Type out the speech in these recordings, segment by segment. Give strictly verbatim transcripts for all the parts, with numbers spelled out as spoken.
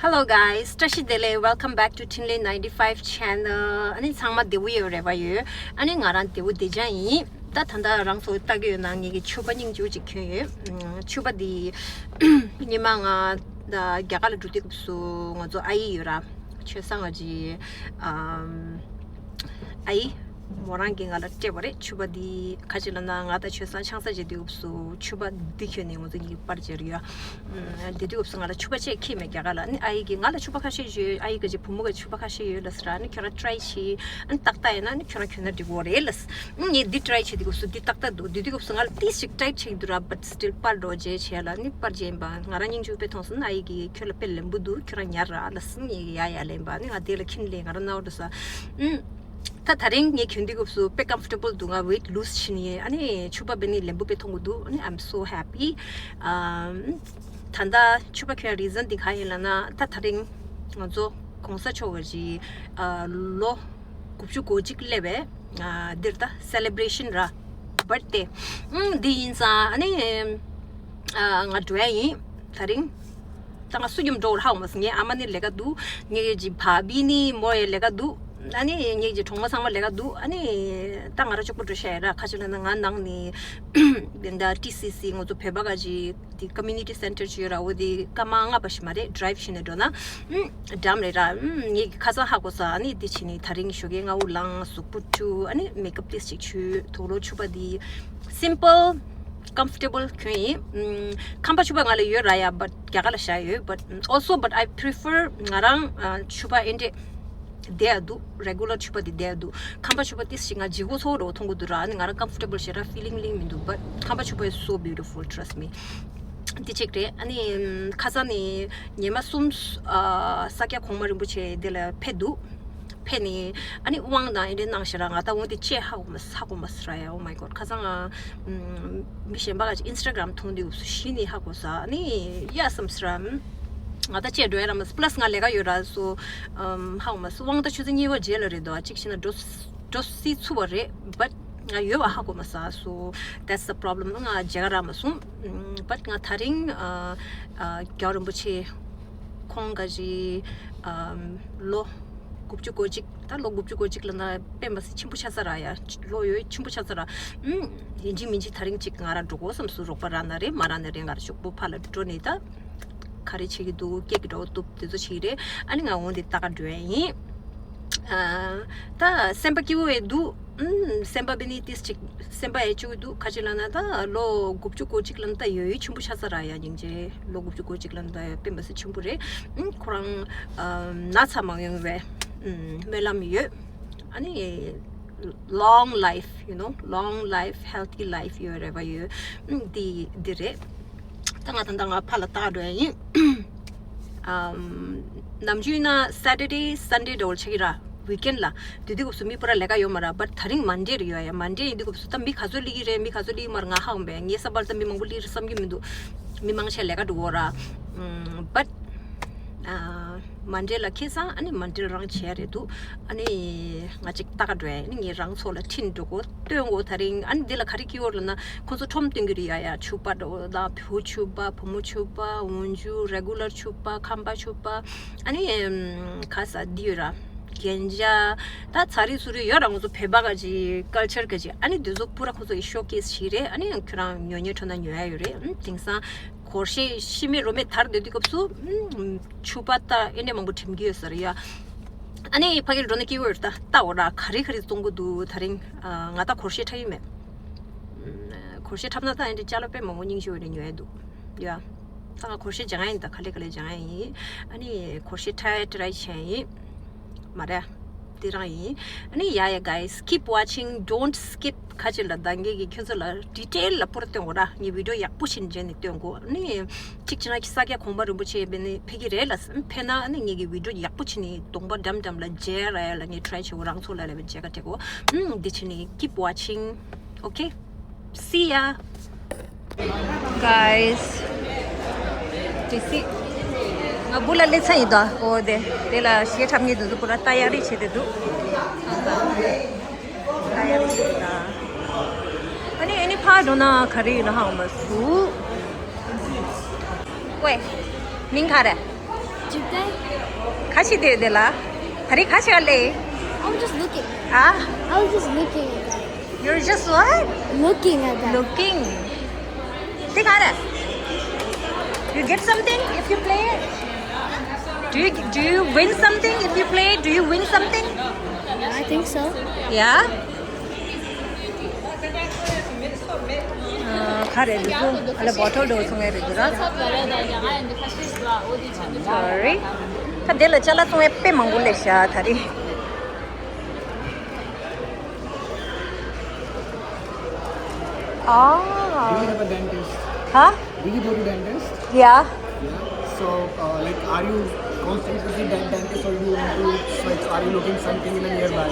Hello guys, བཀྲ་ཤིས་བདེ་ལེགས། Welcome back to Tinley ninety-five channel. ཨ་ནི་ཚང་མ་བདེ་པོ་ཡོད་རེད་པ་ཡོད། ཨ་ནི་ང་རང་བདེ་པོ་བདེ་རྐྱང་ཡིན། ད་ད་ལྟ་རང་ཚོ་ལྟ་གི་ཡོད་ན་ངེད་ཀྱི་ཕྱུ་པ་སྙིང་རྗེ་པོ་ཅིག་གྱོན་ཡོད། ཨམ། ཕྱུ་པ་འདི་ཉི་མ་ང་ད་རྒྱ་གར་ལ་འགྲོ་དུས་སྐབས་སུ་ང་ཚོ་ཨ་ཡེ་ཡོད་ར། ཆོས་བཟང་ང་ཅི། ཨམ། ཨ་ཡེ། མོ་རང་གིས་ང་ལ་སྤྲད་པ་རེད། ཕྱུ་པ་འདི་ག་ཅི་ལབ་ན་ང་དང་ཆོས་བཟང་ཆང་ས་བརྗེ་དུས་སྐབས་སུ་ཕྱུ་པ་འདི་གྱོན་ནས་ང་ཚོ་གཉིས་ཀྱི་པར་བརྗེ་རེད་ཡ། ཨམ། དེ་དུས་སྐབས་སུ་ང་ལ་ཕྱུ་པ་ཅིག་ཁྱེར་མེད་རྒྱ་གར་ལ། ཨ་ནི་ཨ་ཡེ་གིས་ང་ལ་ཕྱུ་པ་ཁ་ཤས་ཡོད། ཨ་ཡེ་གི་ཅིག་བུ་མོ་གི་ཕྱུ་པ་ཁ་ཤས་ཡོད་ལབ་ཟེར། ཨ་ནི་ཁྱོད་རང་ཊི་རའི་བྱེད། ཨ་ནི་ཏག་ཏག་ཡིན་ན་ཨ་ནི་ཁྱོད་རང་གྱོན་ན་འགྲིག་གི་རེད་ལབ། ཨ་ནི་ངས་འདི་ཊི་རའི་བྱེད་དུས་སྐབས་སུ་འདི་ཏག་ཏག་འདུག་དེ་དུས་སྐབས་སུ་ང་ལ་ཏིས་ཅིག་ཊའིཊ་ཆགས་ཀྱི་འདུག་ར། བཊ་སི་ཊིལ་པར་འགྲོ་བྱས་བྱས་ལ་ཨ་ནི་པར་བརྗེ་ཡིན་པ། ང་རང་སྙིང་རྗེ་པོ་དཔེ་མཐོང་སོང་། ཨ་ཡེ་གིས་ཁྱོད་ལ་དཔེ་ལེན་པོ་འདུག་ཁྱོད་རང་ཉར་ར་ལབ་སོང་། ངས་ཡ་ཡ་ལེན་པ། ཨ་ནི་ང་དེ་ལ་ཁྱིམ་ལས་ང་རང་ནའོ་འགྲོ་ས། ཨུམ། ད་ད་རིང་ངས་གྱོན་དུས་སྐབས་སུ་དཔེ་ཀམ་ཕོར་ཊེ་བལ་འདུག་ང་ཝེ་ཊི་ལུ་ཛི་བྱས་ནས། ཨ་ནི་ཕྱུ་པ་འབེན་ནི་ལེན་པོ་དཔེ་མཐོང་གི་འདུག་ཨ་ནི་I'm so happy. ཨམ། ད་ལྟ་ཕྱུ་པ་གྱོན་རི་ཛན་འདི་ག་ཡིན་ལབ་ན་ད་ད་རིང་ང་ཚོ་གོང་ས་མཆོག་གི་ཨ་ལོ་དགུ་བཅུ་གོ་གཅིག་སླེབས་པའི་ཨ་འདིར་ད་སེ་ལེ་བྷི་རེ་ཤན་ར། བར་ཐི་ཌེ། ཨུམ། འདི་ཡིན་ཙང་ཨ་ནི་ཨ་ང་འགྲོ་ཡ་ཡིན་ད་རིང་། ད་ང་སུ་མཉམ་འགྲོ་བར་ཧ་གོ་མ་སོང་། ངའི་ཨ་མ་ནི་ལས་ཀ་འདུག་ངའི་གི་བྷ་བྷི་ནི་མོ་ཡི་ལས་ཀ་འདུག་ཨ་ནི་ངའི་གི་གྲོགས་མོ་ཚང་མ་ལས་ཀ་འདུག་ཨ་ནི་ད་ང་རང་གཅིག་པོ་འགྲོ་ཤ་ཡ་ར། ཁ་ཅིག་ལ་ན་ང་ནང་ནི་འདི་ཊི་སི་སི་ང་ཚོ་བོད་པ་ག་ཅིག་དེ་ཀོ་མིའུ་ནི་ཊི་སེན་ཊར་ཅིག་ཡོད་ར། འོ་དེ་སྐར་མ་ལྔ་པ་ཞིག་མ་རེད། ཌི་རའིབ་བྱས་ནས་འགྲོ་ན་ཨུམ་འགྲམ་རེད་ར། ཨུམ། ངས་ཁ་སང་ཧ་གོ་ས། ཨ་ནི་འདི་བྱས་ནས་ད་རིང་ཞོགས་ཀས་སྔ་པོ་ལངས། གཟུགས་པོ་བཀྲུས། ཨ་ནི་མེག་ཨབ་ཏིས་ཅིག་བྱུགས། དུག་ལོག་ཕྱུ་པ་འདི་སིམ་པལ་ཀམ་ཕོར་ཊེ་བལ་གྱོན་ཡིན། ཨུམ། ཁང་པ་ཕྱུ་པ་ང་ལ་ཡོད་ར་ཡ། བཊ་རྒྱ་གར་ལ་བཞག་ཡོད། བཊ་ཨོལ་སོ་བཊ་ཨའི་པི་རི་ཕར་ང་རང་ཨ་ཕྱུ་པ་ཨེ་འདྲས་བསྡད་ཡ་འདུག་རེ་གུ་ལར་ཕྱུ་པ་འདི་བསྡད་ཡ་འདུག་ཁང་པ་ཕྱུ་པ་ཏིས་ཞིག་ང་ལྗིད་ཁོག་ཚ་པོ་འདྲ་པོ་མཐོང་གི་འདུག་ར། ཨ་ནི་ང་རང་ཀམ་ཕོར་ཊེ་བལ་ཞེ་དྲག་ཕི་ལིང་ལིང་མི་འདུག་བཊ་ཁང་པ་ཕྱུ་པ་is so beautiful, trust me. འདི་གཅིག་རེད། ཨ་ནི་ཁ་སང་ནི་ཉི་མ་གསུམ་ཨ་ས་སྐྱ་གོང་མ་རིན་པོ་ཆེ་འདི་ལ་ཕེབས་འདུག་ཕེབས་ནི་ཨ་ནི་དབང་དང་ཨེ་འདྲས་གནང་ཞེ་དྲག་ང་ད་འོ་འདི་ཅི་ཧ་གོ་མ་ཧ་གོ་མ་སོང་ར་ཡ། Oh my god. ཁ་སང་ང་ཨམ་མི་གཞན་པ་ག་ཅིག་ཨིན་སི་ཊ་གྷ་རམ་མཐོང་དུས་སུ་གཞི་ནས་ཧ་གོ་ས། ཨ་ནི་ཡ་བསམ་སོང་ར། ང་ད་ཅི་འགྲོ་ཡ་ར་མ་སོང་། པ་ལ་སི་ང་ལས་ཀ་ཡོད་ར་སོ། ཨམ་ཧ་གོ་མ་སོང་། དབང་ད་ཆུ་ཚོད་གཉིས་པ་རྗེས་ལ་རེད་འདུག་ཨ་གཅིག་བྱས་ན་འགྲོ་འགྲོ་སྲིད་ཚུགས་པ་རེད། བཊ་ང་ཡོད་པ་ཧ་གོ་མ་སོང་། So that's the problem. ང་མཇལ་ཁ་རག་མ་སོང་། ཨམ་བཊ་ང་ད་རིང་ཨ་ཨ་རྒྱལ་བ་རིན་པོ་ཆེ་ཁོང་ག་ཅིག་ཨམ་ལོ་དགུ་བཅུ་གོ་གཅིག་ད་ལོ་དགུ་བཅུ་གོ་གཅིག་ལབ་ན་དཔེ་མ་སྲིད་ཆེན་པོ་ཆགས་ས་ར་ཡ། ལོ་ཡོད་ཆེན་པོ་ཆགས་ས་ར། ཨམ་ཡིན་གཅིག་མིན་གཅིག་ད་རིང་གཅིག་ང་རང་འགྲོ་དགོས་བསམ་སོང་། རོགས་པ་རག་ན་རེད། མ་རག་ན་རེད། ང་རང་ཕྱུག་པོ་ཕར་ལ་འགྲོ་ནས་ད་ག་རེ་བྱེད་ཀྱི་འདུག་སྐད་ཀྱི་འགྲོ་བ་འདུག་དེ་ཚོ་བྱེད་ཀྱི་རེད། ཨ་ནི་ང་འོང་དེ་ལྟ་ག་འགྲོ་ཡ་ཡིན། ཨ་ད་སེམས་པ་སྐྱིད་པོ་ཡོད་འདུག་ཨུམ། སེམས་པ་བེ་ནི་ཏིས་ཅིག་སེམས་པ་ཡ་སྐྱིད་པོ་འདུག་ག་ཅི་ལབ་ན་ད་ལོ་དགུ་བཅུ་གོ་གཅིག་ལབ་ན་ད་ཡོད་ཡོད་ཆེན་པོ་ཆགས་ས་ར་ཡ། སྙིང་རྗེ། ལོ་དགུ་བཅུ་གོ་གཅིག་ལབ་ན་ད་དཔེ་མ་སྲིད་ཆེན་པོ་རེད། ཨུམ། ཁོ་རང་ཨ་ན་ཚ་མ་ཡོང་བའི་ཨུམ་སྨོན་ལམ་ཡོད། ཨ་ནི་long life, you know, long life, healthy life ཡོད་རེ་བ་ཡོད། ཨུམ། འདི་འདི་རེད། ད་ང་ད་ལྟ་ང་ཕར་ལ་ལྟ་འགྲོ་ཡ་ཡིན། ཨམ། ནམ་རྒྱུན་ན་Saturday Sunday འདྲ་པོ་ཆགས་ཀྱི་ར། ཝིག་ཨེན་ལ། དེ་དུས་སྐབས་སུ་མི་པུ་ར་ལས་ཀ་ཡོད་མ་ར། བཊ་ད་རིང་མན་ཌེ་རེད་ཡོད་ཡ། མན་ཌེ་ཡིན་དུས་སྐབས་སུ་ད་མི་ག་ཚོད་སླེབས་ཀྱི་རེད། མི་ག་ཚོད་སླེབས་ཀྱི་མ་རེད་ང་ཧ་གོ་མེད། ངའི་བསམ་པར་ད་མི་མང་པོ་སླེབས་རེད་བསམ་གྱི་མི་འདུག་མི་མང་ཆེ་ལས་ཀ་འགྲོ་གི་ཡོད་ར། ཨམ། བཊ་ཨ་མན་ཌེ་ལ་ཁེལ་སོང་། ཨ་ནི་མན་ཌེ་ལ་རང་བྱས་རེད་འདུག་ཨ་ནི་ང་གཅིག་ལྟ་ག་འགྲོ་ཡ། ཨ་ནི་ངས་རང་ཚོ་ལ་འཕྲིན་འགྲོ་གོ་སྟོན་གོ་ད་རིང་། ཨ་ནི་འདི་ལ་ག་རེ་སྐྱིད་པོ་ལབ་ན་ཁོ་ཚོ་ཁྲོམ་སྟོན་གྱི་རེད་ཡ་ཡ། ཕྱུ་པ་འགྲོ་ད་བུ་ཕྱུ་པ་བུ་མོ་ཕྱུ་པ་འོག་འཇུག་རེ་གུ་ལར་ཕྱུ་པ་ཁམས་པ་ཕྱུ་པ། ཨ་ནི་ཨམ་ག་ས་འདི་ཡོད་ར། རྒྱན་ཆ། ད་ཚ་རིགས་སུ་རིགས་ཡོད་ར། ང་ཚོ་བོད་པ་ག་ཅིག་ཀལ་ཅར་ག་ཅིག་ཨ་ནི་འདི་ཚོ་པུ་ར་ཁོ་ཚོ་ཡི་ཤོ་ཀེས་བྱས་རེད། ཨ་ནི་ཁྱོད་རང་ཉོ་ཉོ་འཕྲོ་ན་ཉོ་ཡ་ཡོད་རེད། ཨམ། དེང་སང་སྒོར་གཞས་ཤི་མེད་རོ་མེད་དར་སྡོད་དུས་སྐབས་སུ་ཨམ་ཕྱུ་པ་ད་ཨེ་འདྲས་མང་པོ་འགྲིམ་གྱི་ཡོད་ས་རེད་ཡ། ཨ་ནི་ཕ་གིར་འགྲོ་ན་སྐྱིད་པོ་ཡོད་རེད། ད་ལྟ་འོ་ར་ག་རེ་ག་རེ་བཙོང་གི་འདུག་ད་རིང་ཨ་ང་ད་སྒོར་གཞས་འཁྲབ་ཡི་མེད། ཨམ། སྒོར་གཞས་འཁྲབ་ན་ད་ཨེ་འདྲས་ཅ་ལག་དཔེ་མང་པོ་རྙིང་ཤོས་རེ་ཉོ་ཡ་འདུག་ཡ། ད་ང་སྒོར་གཞས་སྦྱང་ཡ་ཡིན། ད་ག་ལེ་ག་ལེ་སྦྱང་ཡ་ཡིན། ཨ་ནི་སྒོར་གཞས་འཁྲབ་ཡ་ཊ་རའི་བྱས་ཡིན། མ་རེད། དེ་རང་ཡིན། ཨ་ནི་ཡ་ཡ་guys, keep watching, don't skip. ཁ་ཅིག་ལ་ད་ངེད་ཀྱིས་ཁྱོད་ཚོ་ལ་ཌི་ཊེལ་ལ་པུ་ར་སྟོན་གོ་ར། ངས་བི་ཌི་ཡོ་ཡག་པོ་ཞིག་མཇལ་ནས་སྟོན་གོ་ཨ་ནི་གཅིག་བྱས་ན་ས་སྐྱ་གོང་མ་རིན་པོ་ཆེ་ཕེབས་ནི་ཕེབས་ཀྱི་རེད་ལ། ཕེབས་ན་ཨ་ནི་ངེད་ཀྱིས་བི་ཌི་ཡོ་ཡག་པོ་བྱས་ནས་གདོང་པ་འགྲམ་འགྲམ་ལ་མཇལ་ར་ཡ་ལ་ངས་ཊ་རའི་བྱེད་གོ་རང་ཚོ་ལ་ལས་པའི་མཇལ་ཁ་སྤྲད་གོ་ཨུམ། འདི་བྱས་ནས་keep watching. Okay. See ya. Guys, do you see? ང་སྦུག་ལ་སླེབས་ཚར་ཡིན་ད། ཨོ་དེ་དེ་ལ་གཞས་འཁྲབ་མཁན་དེ་ཚོ་པུ་ར་ཏ་ཡ་རི་བྱེད་དེ་འདུག་ཏ་ཡ་རི་བྱེད་དེ་འདུག་ཨ་ནི་ཨ་ནི་ཕར་འགྲོ་ན་ག་རེ་ཡོད་ན་ཧ་གོ་མ་སོང་། ཝེ། མིང་ག་རེ། ཁ་ཤས་དེ་དེ་ལ། ད་རེས་ཁ་ཤས་ལས། I'm just looking. ཨ། I was just looking at that. You're just what? Looking at that. Looking. དེ་ག་རེད། You get something if you play it? Do you, do you win something if you play it? Do you win something? I think so. Yeah? ག་རེ་འདུག་ཨ་ལ་བོ་ཊལ་འདྲ་བོ་ཚོང་ཡ་རེད་འདུག་ར། Sorry. ད་དེ་ལ་ཅ་ལག་ཚོང་ཡ་དཔེ་མང་པོ་སླེབས་ཤག་ད་རེས། Do you Ah. Have a dentist? Huh? Do you go to dentist? Yeah. Yeah. So, uh, like, are you constantly visit that dentist, or you want to switch? Are you looking something in the nearby?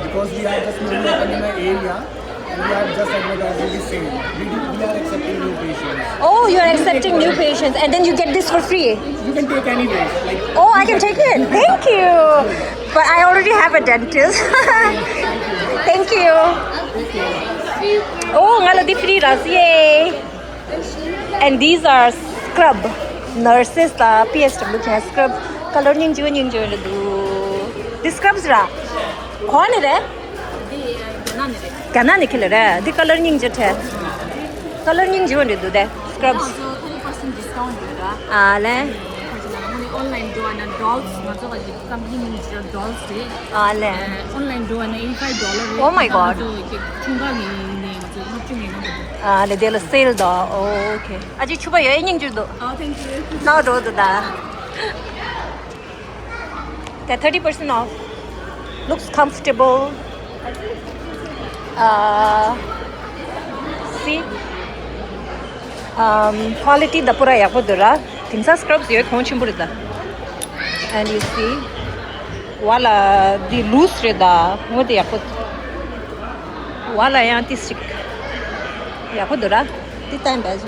Because we are just newly open in the area, and we are just advertising the same. We do, we are accepting new patients. Oh, you're accepting new patients, and then you get this for free. You can take anyway. Like, oh, I can take it. Thank you. But I already have a dentist. Thank you. Oh, ང་ལ་འདི་ཕི་རི་རག་སོང་། Yay. And these are scrub. Nurses ལ་པི་ཨེས་ཌབ་ལུ་ཁྱེད་scrub color སྙིང་རྗེ་པོ་སྙིང་རྗེ་པོ་རེད་འདུག་འདི་scrubs ར། ག་ནས་རེད། རྒྱ་ནག་ནས་ཁྱེར་ལེ་རེད། འདི་color སྙིང་རྗེ་ཁྲེ། Color སྙིང་རྗེ་པོ་འདྲ་འདུག་སྟེ། Scrubs. ཨ་ལེ། ཨ་ལེ། Oh my God. ཨ་ལེ་དེ་ལ་སེལ་དང་། Oh, okay. ཨ་ཅེ་ཕྱུ་པ་ཡོད་སྙིང་རྗེ་འདུག་ནག་འགྲོ་འདུག་ད། They're thirty percent off. Looks comfortable. Uh, see? Um, quality ད་པུ་ར་ཡག་པོ་འདུག་ར། དེང་སང་scrubs ཡོད་གོང་ཆེན་པོ་རེད་ད། And you see? བ་ལ་འདི་loose རེད་ད། ངོ་དེ་ཡག་པོ་འདུག་བ་ལ་ཡང་ཏིས་ཅིག་ཡག་པོ་འདུག་ར། འདི་time best.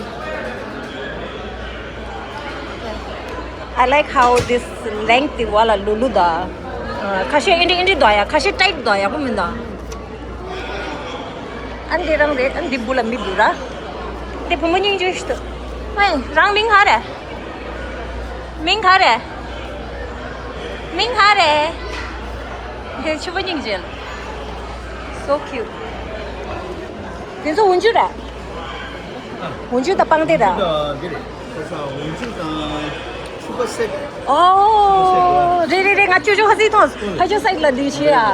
I like how this length དེ་བ་ལ་ལུ་ལུ་ད། ཁ་ཤས་ཨིན་དྲི་ཨིན་དྲི་ད་ཡ། ཁ་ཤས་tight ད་ཡག་པོ་མིན་ད། ཨ་འདི་རང་རེད། ཨ་འདི་བུ་ལ་མི་འདུག་ར། འདི་བུ་མོ་སྙིང་རྗེ་ཞིག་འདུག་ཨེ་རང་མིང་ག་རེ། མིང་ག་རེ། མིང་ག་རེ། ཕྱུ་པ་སྙིང་རྗེ། So cute. དེ་ཚོ་འོན་ཆུ་རེད། འོན་ཆུ་དང་པང་གདན་ར། འདི་རེད། ཁ་ས་འོན་ཆུ་དང་ཕྱུ་པ་སེ། ཨོ། རེད་རེད་རེད། ང་ཅོ་ཅོ་ཧ་སི་ཐོངས། ཧ་ཅོ་སའི་ལ་འདི་བྱེད་ཨ།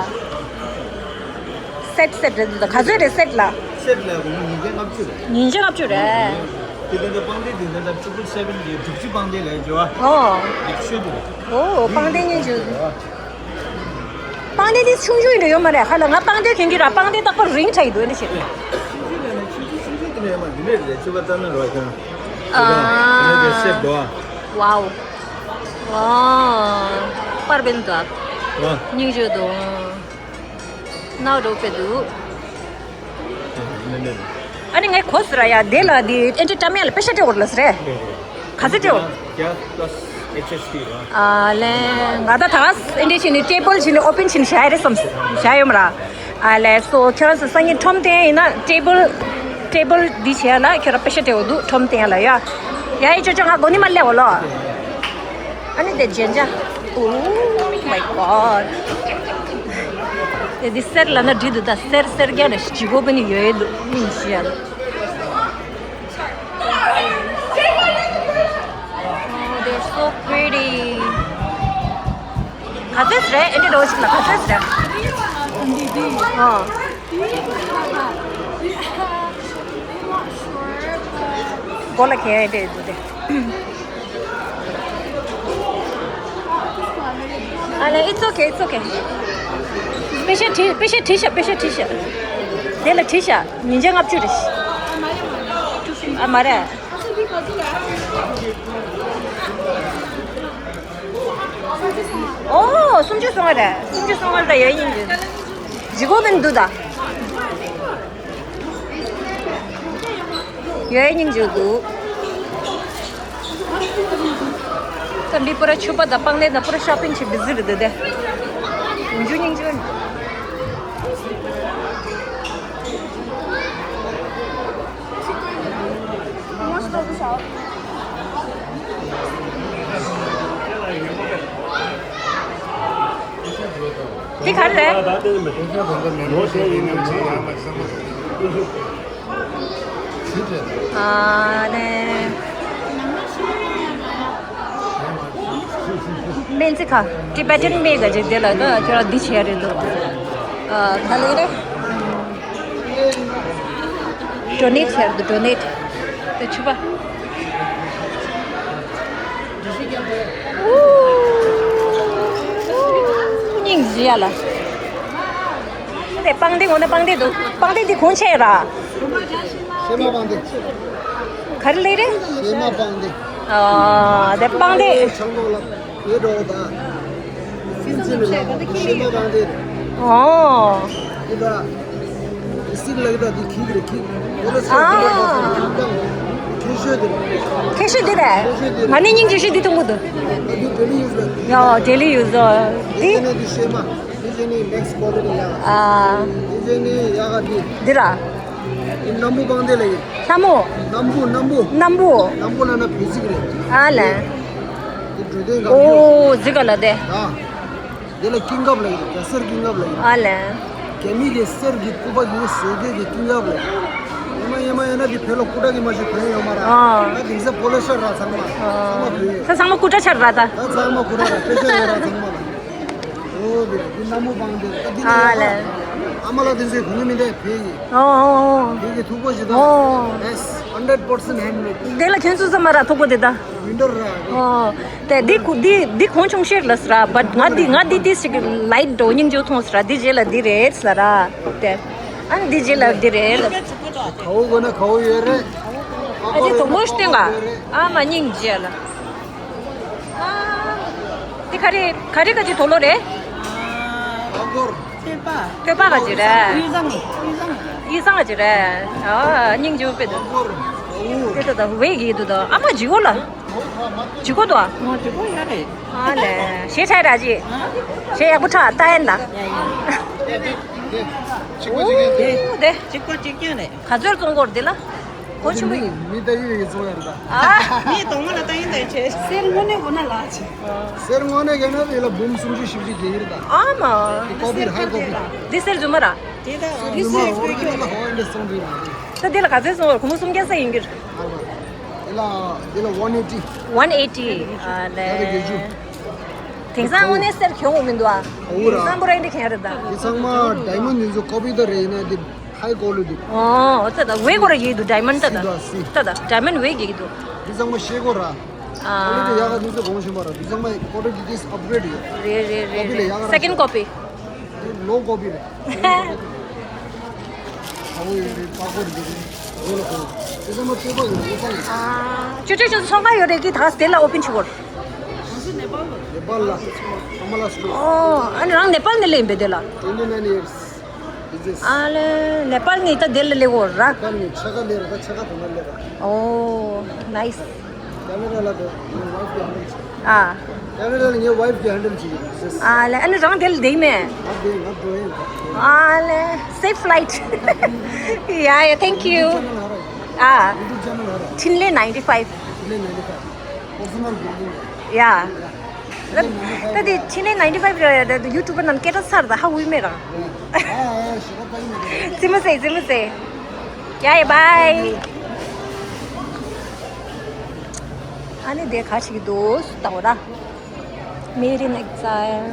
སེཊ་སེཊ་རེད་འདུག་ད། ག་ཚོད་རེད་སེཊ་ལ། སེཊ་ལ་སྒོར་མོ་ཉིས་བརྒྱ་ལྔ་བཅུ་རེད། ཉིས་བརྒྱ་ལྔ་བཅུ་རེད། དེ་ལྟར་ད་པང་གདན་དེ་ལྟར་ད་ཊི་རི་པལ་སེ་བན་གྱི་དྲུག་ཅུ་པང་གདན་ལས་འཇོ་བ། ཨོ། ཡག་ཤོས་འདུག་ཨོ་པང་གདན་སྙིང་རྗེ། པང་གདན་དེ་ཆུང་ཆུང་ཡིན་འདྲ་ཡོད་མ་རེད། ཧ་ལ་ང་པང་གདན་གྱོན་གྱི་ར། པང་གདན་རྟག་པར་རིང་ཆགས་ཡི་འདུག་ཨེ་འདྲ་བྱེད། ཆུང་ཆུང་ལས་ན་ཆུང་ཆུང་ཆུང་ཆུང་དེ་ནས་མ་འདི་ནས་རེད། ཆུ་བ་ལྟ་ན་རོ་ཁྱོད། ཨ། དེ་ནས་དེ་སེབ་འདུག་ཨ། ཝའོ། ཨ། པར་བེན་འདུག་ཨ། ཨ། སྙིང་རྗེ་འདུག་ནག་འགྲོ་པའི་འདུག་ཨ་ནི་ངས་གོ་སི་ར་ཡ་དེ་ལ་དེ་ཨེ་འདྲ་ཀྲམ་ཡ་ལ་པེ་ཤ་སྤྲད་འོར་ལ་སི་རེད། ག་ཚོད་སྤྲད་འོར། Yeah, plus H S T ར། ཨ་ལེ། ང་ད་ད་ཨེ་འདྲ་བྱས་ནས་ཊེ་བལ་བྱས་ནས་ཨོ་པན་བྱས་ནས་བཞག་ཡ་རེད་བསམ། བཞག་ཡོད་མ་ར། ཨ་ལེ། སོ་ཁྱོད་རང་ཚོ་སང་ཉིན་ཁྲོམ་དེ་ཡིན་ན་ཊེ་བལ་ཊེ་བལ་འདི་བྱས་ན་ཁྱོད་རང་པེ་ཤ་སྤྲད་འོར་འདུག་ཁྲོམ་དེ་ཡ་ལ་ཡ། ཡ་ཡི་ཅོ་ཅོ་ང་གོ་ནི་མ་ལེ་འོ་ལོ། ཨ་ནི་དེ་ཇེན་ཇ། Oh my God. དེ་འདི་སེར་ལ་ན་འདྲི་འདུག་ད་སེར་སེར་རྒྱ་ནས་ཞི་གོ་བ་ནི་ཡོད་འདུག་མིན་ཞི་ཡ། Oh, they're so pretty. ག་ཚོད་རེད། ཨེ་འདྲ་རོ་ཞིག་ལ་ག་ཚོད་རེད། ཨོ། སྒོ་ལ་ཁེ་ཨེ་འདྲ་འདུག་དེ། ཨ་ལེ། It's okay, it's okay. པེ་ཤ་བྲིས། པེ་ཤ་བྲིས་ཤག་པེ་ཤ་བྲིས་ཤག་དེ་ལ་བྲིས་ཤག་ཉིས་བརྒྱ་ལྔ་བཅུ་རེད། ཨ་མ་རེད། ཨོ་སུམ་ཅུ་སོང་བ་རེད། སུམ་ཅུ་སོང་བ་རེད། ཡ་ཡིན་གྱི་ཇི་གོ་མིན་འདུག་ད། ཡོད་སྙིང་རྗེ་འདུག་ད་འདི་པུ་ར་ཕྱུ་པ་དང་པང་གདན་དང་པུ་ར་ཤོ་པིང་བྱེད་བི་ཟི་རེད་འདི་དེ། འཇུ་སྙིང་རྗེ། འདི་ག་རེ་རེད། ཨ་ནི། སྨན་རྩིས་ཁང་། Tibetan་སྨན་ག་ཅིག་དེ་ལ་ད་ཁྱོད་རང་འདི་བྱས་རེད་འདུག་ཨ། ག་ལེ་རེད། Donate་བྱས་རེད་འདུག Donate། དེ་ཕྱུ་པ། སྙིང་རྗེ་ཡ་ལ། དེ་པང་གདན་འོ་ན་པང་གདན་འདུག་པང་གདན་འདི་གོང་ཆེ་ར། ཤེ་མ་པང་གདན། ག་རེ་ལེ་རེད། ཤེ་མ་པང་གདན། ཨ། དེ་པང་གདན། ཆང་ཏོག་ལ་ཡོད་འགྲོ་ད། སྲིད་འཛིན་ལ་ཤེ་མ་པང་གདན། ཨོ། འདི་ད། འདི་སྲིད་ལ་ད་འདི་ཁིག་རེད་ཁིག་འོ་ལ་ཨ། ཁྱད་ཤོས་འདི་རེད། ཁྱད་ཤོས་འདི་རེད། ཁྱད་ཤོས་འདི་རེད། ང་ནི་སྙིང་རྗེ་ཤོས་འདི་མཐོང་གི་འདུག་ད་འདི་daily use་རེད། ཡ་daily use་འདི། འདི་ནས་འདི་ཤེ་མ། དེ་བཞིན་ནི་next quality་ཡག་ཨ། དེ་བཞིན་ནི་ཡག་ག་དེ། འདི་ར། ཨིན་སྣམ་བུ་པང་གདན་ལ་ཡིན། སྣམ་བུ། སྣམ་བུ་སྣམ་བུ། སྣམ་བུ། སྣམ་བུ་ལ་ན་བོད་ཚིག་རེད། ཨ་ལེ། དེ་འབྲུ་དོན་གང་ཨོ་གཟིག་ག་ལ་དེ། ཨ། དེ་ལ་ཀིང་ཀབ་ལ་ཡིན། རྒྱ་སེར་ཀིང་ཀབ་ལ་ཡིན། ཨ་ལེ། རྒྱ་མི་གི་གསེར་གྱི་སྐུད་པ་ཡིན་ཟེར་གི་གི་ཀིང་ཀབ་ལ་ཡིན། ཡེ་མ་ཡེ་མ་ཡེ་ན་དེ་བོད་ལ་སྐུ་དྲག་གི་མ་ཞིག་བོད་ཡོད་མ་ར། ཨ། ད་དེང་སང་པོ་ལེ་ཤར་ར་ཚང་མ། ཨ། ཚང་མ་བོད་ཡོད། ད་ཚང་མ་སྐུ་དྲག་ཆར་ར་ད། ད་ཚང་མ་སྐུ་དྲག་ར་དཔེ་ཆ་ཡོད་ར་ཚང་མ་ལ། ཨོ་དེ་རེད། འདི་སྣམ་བུ་པང་དེ་ད་འདི་ཨ་ལ་ལེ། ཨ་མ་ལགས་དེ་ཚོའི་གོང་མི་འདི་བོད་ཡིན། ཨོ་ཨོ་ཨོ། བོད་ཀྱི་ཐུག་པ་ཞིག་དང་། ཨོ། Yes, hundred percent handmade། དེ་ལ་ཁྱོད་ཚོ་ཚང་མ་ར་ཐུག་པ་དེ་ད། མི་འདོར་ར། ཨོ། དེ་འདི་ཁུ་འདི་འདི་གོང་ཆུང་ཤེར་ལ་ཟེར་ར། བཊ་ང་འདི་ང་འདི་ཏིས་ཞིག་ལའིཊ་འགྲོ་སྙིང་རྗེ་མཐོང་ཟེར་ར། འདི་རྗེས་ལ་འདི་རེད་ཟེར་ར། དེ་ཨ་ནི་འདི་རྗེས་ལ་འདི་རེད་ལ། གའུ་དགོས་ན་གའུ་ཡོད་རེད། ཨ་ཅེ་དོ་མོ་ཤ་སྟེང་ག་ཨ་མ་སྙིང་རྗེ་ལ། ཨ། དེ་ག་རེ་ག་རེ་ག་ཅིག་དོ་ལོ་རེད། ཨ་སྒོར། ཐོད་པ། ཐོད་པ་ག་ཅིག་རེད། ཡིད་བཟང་ཡིད་བཟང་། ཡིད་བཟང་ག་ཅིག་རེད། ཨ་སྙིང་རྗེ་པོ་དཔེ་འདུག་ཨ་སྒོར། ཨུ། དེ་ད་ད་ཝེ་གི་འདུག་ད་ཨ་མ་ཇི་གོ་ལ། ཇི་གོ་དོ། ཨ་ཇི་གོ་ཡ་རེད། ཨ་ལེ། ཞེ་ཁྲ་ར་ཅི། ཞེ་ཡག་པོ་ཁྲ་ལྟ་ཡན་ད། ཡ་ཡ། དེ་དེ་དེ་གཅིག་པ་གཅིག་རྐྱང་དེ། ཨུ་དེ། གཅིག་པ་གཅིག་རྐྱང་རེད། ག་ཚོད་བཙོང་སྐོར་འདི་ལ། གོ་ཆུ་མི། མི་ལྟ་ཡི་རེ་བཙོང་ཡ་རེད་ད། ཨ། མི་གཏོང་མ་ལ་ལྟ་ཡིན་ད་ཡིན་ཆེ། གསེར་དངོས་གནས་གོ་ན་ལག་ཆེ། གསེར་དངོས་གནས་གན་ན་ཡི་ལ་འབུམ་སུམ་ཅུ་བཞི་བཅུ་རྒྱལ་ཡིན་ད། ཨ་མ། ཀོ་པི་ཧའི་ཀོ་པི། འདི་གསེར་རྫུན་མ་ར། དེ་ད་འདི་གསེར་རྫུན་མ་ར། ཧོ་ཨེ་འདྲ་སོང་རེད་མ་རེད། ད་འདི་ལ་ག་ཚོད་སོང་ར་གོང་མ་སུམ་བརྒྱ་ས་ཡིན་གྱི་ར། འདི་ལ་འདི་ལ་one eighty། One eighty། ཨ་ལེ། ད་དེ་རྒྱལ་ཇུ། དེང་སང་དངོས་གནས་གསེར་གྱོང་བོ་མི་འདུག་ཨ། ཨོ་ར། དེང་སང་པོ་ར་འདི་གྱོང་རེད་ད། དེ་ཚང་མ་ཌའི་མོན་ཌི་འདི་ཚོ་ཀོ་པི་ད་རེད་ཡིན་ན་དེ། High quality། ཨོ་ད་ད་ཝེ་གོ་ར་ཡེ་འདུག་ཌའི་མོན་ཌི་ད་ད། སི་ད་སི་ད་ད་ཌའི་མོན་ཌི་ཝེ་གེ་འདུག་འདི་ཚང་མ་ཤེལ་སྒོ་ར། ཨ། ཀོ་ལི་ཊི་ཡག་ག་འདུག་ཚོ་གོང་ཞིང་པ་ར། འདི་ཚང་མ་ཀོ་ལི་ཊི་ཏིས་ཨབ་གྷི་རེ་ཌི་ཡོད། རེད་རེད་རེད། ཀོ་པི་ལས་ཡག་ག་ར། སེ་ཀེན་ཌི་ཀོ་པི། ལོ་ཀོ་པི་རེད། ཨ་བོ་ཡོད་རེད། པ་ཀོ་རེད། འདི་ཚང་མ་ཚོད་པ་ཡོད་རེད། ཨ། ཅོ་ཅོ་ཅོ་ཚོང་ཁང་ཡོད་རེད་ཀི་ད་དེ་ལ་ཨོ་པན་བྱེད་དགོས། ནེ་པཱལ་ལ། ཨ་མ་ལ་སི་ཊོར། ཨོ། ཨ་ནི་རང་ནེ་པཱལ་ནས་སླེབས་པས་དེ་ལ། Twenty nine years business། ཨ་ལེ། ནེ་པཱལ་ནས་ད་དེ་ལ་སླེབས་དགོས་ར། ནེ་པཱལ་ནས་ཆ་ག་སླེབས་ར། ད་ཆ་ག་དུ་མ་སླེབས་ར། ཨོ་ནའིས། ཀེ་ན་ཌ་ལ་ད་ངའི་ཝའིཕ་གི་ཧན་ཌལ་བྱེད། ཨ། ཀེ་ན་ཌ་ལ་ངའི་ཝའིཕ་གི་ཧན་ཌལ་བྱེད་ཀྱི་འདུག་ཟེར། ཨ་ལེ། ཨ་ནི་རང་དེ་ལ་བསྡད་མེད། ང་བསྡད། ང་འགྲོ་ཡིན། ཨ་ལེ། Safe flight། Yeah, yeah, thank you། ཨ། ཡུ་ཊུབ་ཅེ་ནལ་ཧ་ར། འཕྲིན་ལས་ninety five། འཕྲིན་ལས་ninety five། Personal branding། Yeah། ད་དེ་འཕྲིན་ལས་ninety five་ར་ཡུ་ཊུབ་པ་རྣམས་སྐད་གྲགས་ཚར་ད་ཧ་གོ་མེད་རང་། ཨ་ཨ་ཞེ་དྲག་ད་ཡིན་མེད། རྩེད་མོ་རྩེ། རྩེད་མོ་རྩེ། Yeah, yeah, bye། ཨ་ནི་དེ་ག་ཞིག་འདུག་ལྟ་བ་ར། Made in Exile།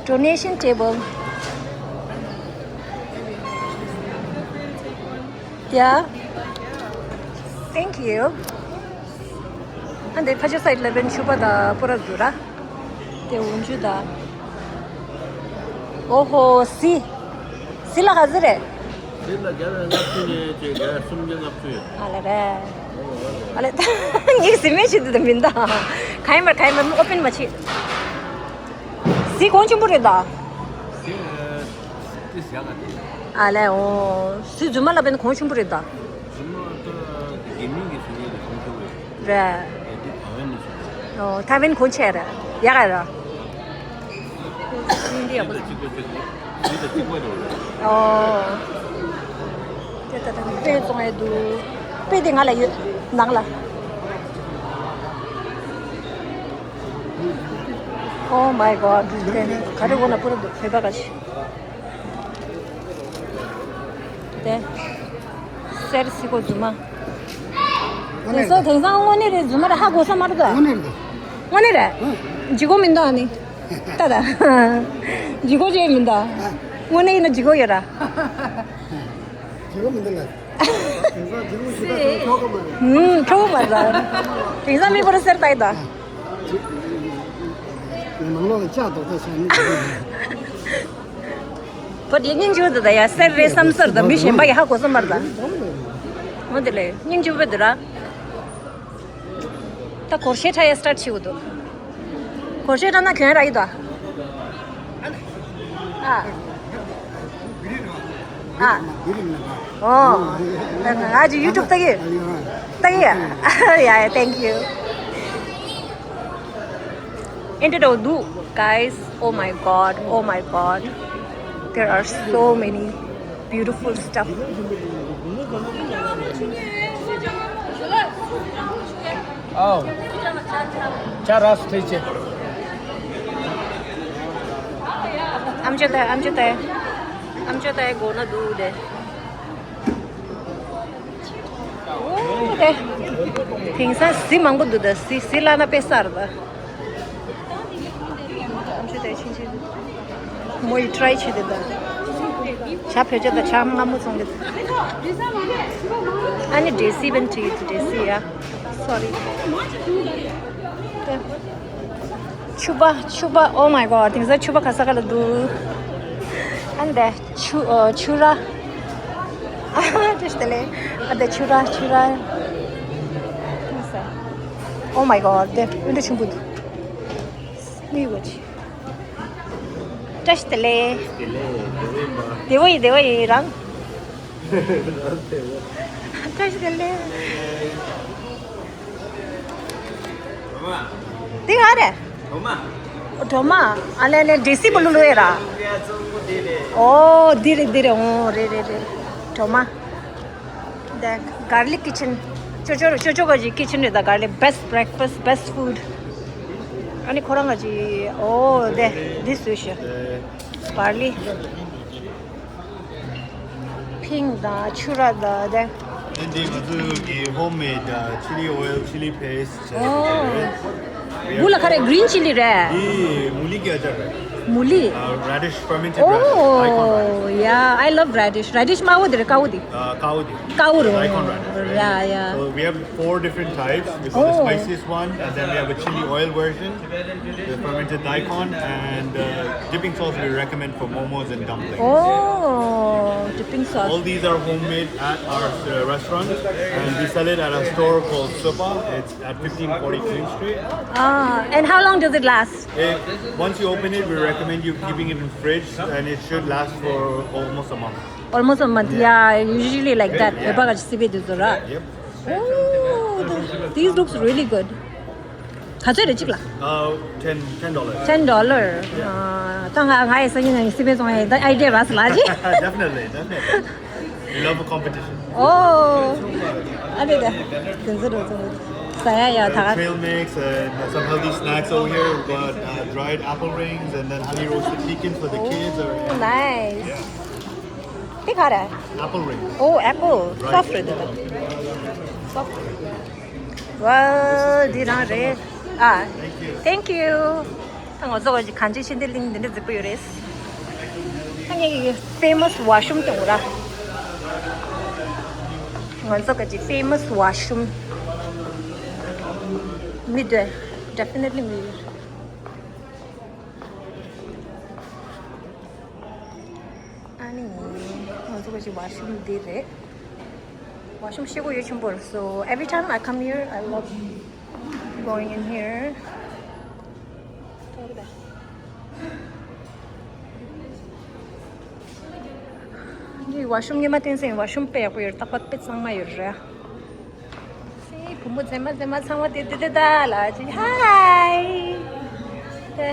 Donation table། Yeah. Thank you། ཨ་འདི་ཕ་ཆོས་སའིཌ་ལ་བན་ཕྱུ་པ་དང་པོ་ར་འདུག་ར། དེ་འོན་ཆུ་དང་། ཨོ་ཧོ། སི། སི་ལ་ག་ཚོད་རེད། སི་ལ་བརྒྱ་དང་ལྔ་བཅུ་ནས་བཅས་བརྒྱ་སུམ་བརྒྱ་ལྔ་བཅུ་ཡོད། ཨ་ལ་རེད། ཨ་ལ་ད་ངས་སི་མེད་ཆུ་དུ་དུ་མིན་ད། ག་ཡིན་པར་ག་ཡིན་པར་ཨོ་པན་མ་བྱེད། སི་གོང་ཆེན་པོ་རེད་ད། སི་ཨ་ཏི་ཟ་ག་དེ། ཨ་ལས་འོ། སི་རྫུན་མ་ལ་བན་གོང་ཆེན་པོ་རེད་ད། རྫུན་མ་ད་དགེ་མིང་གི་སི་ནས་གོང་ཆེན་པོ་རེད། རེད། དེ་ཐའེ་ཝན་ནས་སོང་། ཨོ་ཐའེ་ཝན་གོང་ཆེ་རེད། ཡག་ག་ར། འདི་ཡག་པོ། གཅིག་པ་གཅིག་པ། འདི་ད་གཅིག་པ་རེད། ཨོ། དེ་ད་ད་དཔེ་བཙོང་ཡས་འདུག་དཔེ་དེ་ང་ལ་ཡོད་ནང་ལ། Oh my god. དེ་ག་རེ་འོ་ན་པུ་ར་འདུག་བོད་པ་ག་ཞིག་དེ་སེར་སི་ཀོ་རྫུན་མ། དེང་སང་དེང་སང་དངོས་གནས་རེད། རྫུན་མ་རེད། ཧ་གོ་ས་མ་རེད་ད། དངོས་གནས་རེད། དངོས་གནས་རེད། ལྗིད་ཁོག་མི་འདུག་ཨ་ནི། ད་ད། ལྗིད་ཁོག་ཅན་མི་འདུག་དངོས་གནས་ཡིན་ན་ལྗིད་ཁོག་ཡོད་ར། ལྗིད་ཁོག་མི་འདུག་ལ། དེང་སང་ལྗིད་ཁོག་ཞིག་ད་ཁྱོག་གི་མ་རེད། ཧུམ། ཁྱོག་མ་རེད། དེང་སང་མི་པུ་ར་སེར་ད་ཡིན་ད། ནང་ལོགས་ལ་ལྕགས་རྡོག་ཐ་ཆགས་ནི། བུ་དེ་སྙིང་རྗེ་པོ་འདུག་ད་ཡ། སེར་རེད་བསམ་སོར་ད་མི་གཞན་པ་ཡི་ཧ་གོ་ས་མ་རེད་ད། འོ་དེ་ལས་སྙིང་རྗེ་པོ་འདུག་ར། ད་སྒོར་གཞས་འཁྲབ་ཡ་སི་ཊར་ཊི་བྱེད་དགོས་འདུག་སྒོར་གཞས་འཁྲབ་ན་གྱོན་རག་གི་འདུག་ཨ། ཨ། ཨོ། ང་ཅི་ཡུ་ཊུབ་ལྟ་གི་ལྟ་གི Yeah, yeah, thank you. Into the do, guys. Oh my god, oh my god. There are so many beautiful stuff. Oh. Chara stay. I'm just there, I'm just there. I'm just there, gonna do there. ཨོ་དེ། དེང་སང་གཟི་མང་པོ་འདུག་ད་གཟི་གཟི་བླ་ན་དཔེ་གསར་པ། ཨམ་ཆི་དེ་ཕྱིན་ཆད་མོ་ཡི་ཊི་རའི་བྱེད་དེ་ད། ཇ་བོད་ཇ་དང་ཇ་མངར་མོ་བཙོང་གི་ཨ་ནི་ཌེ་སི་བན་ཊི་ཌེ་སི་ཡ། སོ་རི། དེ། ཕྱུ་པ་ཕྱུ་པ། Oh my god. དེང་སང་ཕྱུ་པ་ག་ས་ག་ལ་འདུག་ཨ་ནི་དེ། ཆུ་ཨ་ཆུ་ར། ཨ་ཏྲེ་ཤ་དེ་ལེ། ཨ་དེ་ཆུ་ར་ཆུ་ར། Oh my god. དེ་ཨུ་འདྲ་ཆུང་པོ་འདུག་མི་གོ་ཆི། ཏྲེ་ཤ་དེ་ལེ། དེ་བོ་ཡི་དེ་བོ་ཡི་རང་། ཏྲེ་ཤ་དེ་ལེ། འདི་ག་རེད། གྲོ་མ། གྲོ་མ། ཨ་ལེ་ལེ་ཌེ་སི་བུ་ལུ་ལུ་ཡེ་ར། ཨོ་འདི་རེད་འདི་རེད། ཨོ་རེད་རེད་རེད། གྲོ་མ། The garlic kitchen. ཅོ་ཅོ་ཅོ་ཅོ་ག་ཅི་ཀི་ཆན་རེད་ད། Garlic, best breakfast, best food. ཨ་ནི་ཁོ་རང་ག་ཅི་ཨོ་དེ་འདི་བཟོས་ཤག Barley. ཕིང་དང་ཕྱུ་ར་དང་དེ། ཨེ་འདི་ང་ཚོའི་གི་ཧོམ་མེད་ཆི་ལི་ཨོ་ཡལ། ཆི་ལི་པེ་སི་ཊི་བུ་ལ་ཁ་རེ་green chilli རེད། འདི་མུ་ལི་གི་ཨ་ཅར་རེད། མུ་ལི། Uh, radish, fermented radish. Oh, daikon radish. Yeah, I love radish. Radish དམར་པོ་དེ་རེད། དཀར་པོ་དེ། Uh, དཀར་པོ་དེ། དཀར་པོ་རེད། Daikon radish, right? Yeah, yeah. So we have four different types. This is the Oh. spiciest one, and then we have a chili oil version, the fermented daikon, and uh, dipping sauce we recommend for momos and dumplings. Oh, dipping sauce. All these are homemade at our uh, restaurant, and we sell it at a store called Supa. It's at fifteen forty Queen Street. Ah, and how long does it last? It, once you open it, we recommend you keeping it in fridge, and it should last for almost a month. Almost a month. Yeah, usually like that. Yep. Oh, these looks really good. ག་ཚོད་རེད་གཅིག་ལ། Uh, ten, ten dollars. Ten dollar. ད་ང་ང་ཡི་སང་ཉིན་ནང་སི་པན་བཙོང་ཡ་ད་idea རག་སོང་ལགས། Definitely, definitely. We love a competition. Oh. ཨ་ནི་ད་དེ་ཚོ་རོ་ཚོ་ཟ་ཡ་ཡ་ད་ག Trail mix and uh, some healthy snacks over here. We've got uh, dried apple rings and then honey roasted pecans for the kids. Or Oh, nice. དེ་ག་རེད། Apple ring. Oh, apple. Soft རེད་དེ་ད། Soft. Wow, འདི་རང་རེད། ཨ། Thank you. ད་ང་ཚོ་ག་ཅི་གང་ཅི་ཤེས་འདི་གླིང་འདི་འདྲ་རྫིག་པོ་ཡོད་རེད། ད་ངས་ཀྱི་famous washroom དེ་འོ་ར། ང་ཚོ་ག་ཅི་famous washroom མི་འདུག Definitely མི་ཡོད། ཨ་ནི་ང་ཚོ་ག་ཅི་washroom འདི་རེད། Washroom ཤེས་གོ་ཡོད་ཆེན་པོ་རེད། So every time I come here, I love going in here. འདི་washroom ཉི་མ་བསྟན་སྲིད་washroom དཔེ་ཡག་པོ་ཡོད་རེད། རྟག་པར་དཔེ་གཙང་མ་ཡོད་རེད། སི་བུ་མོ་མཛེས་མ་མཛེས་མ་ཚང་མ་དེ་དེ་དེ་ད་ལ་ཅི་ཧའི། དེ།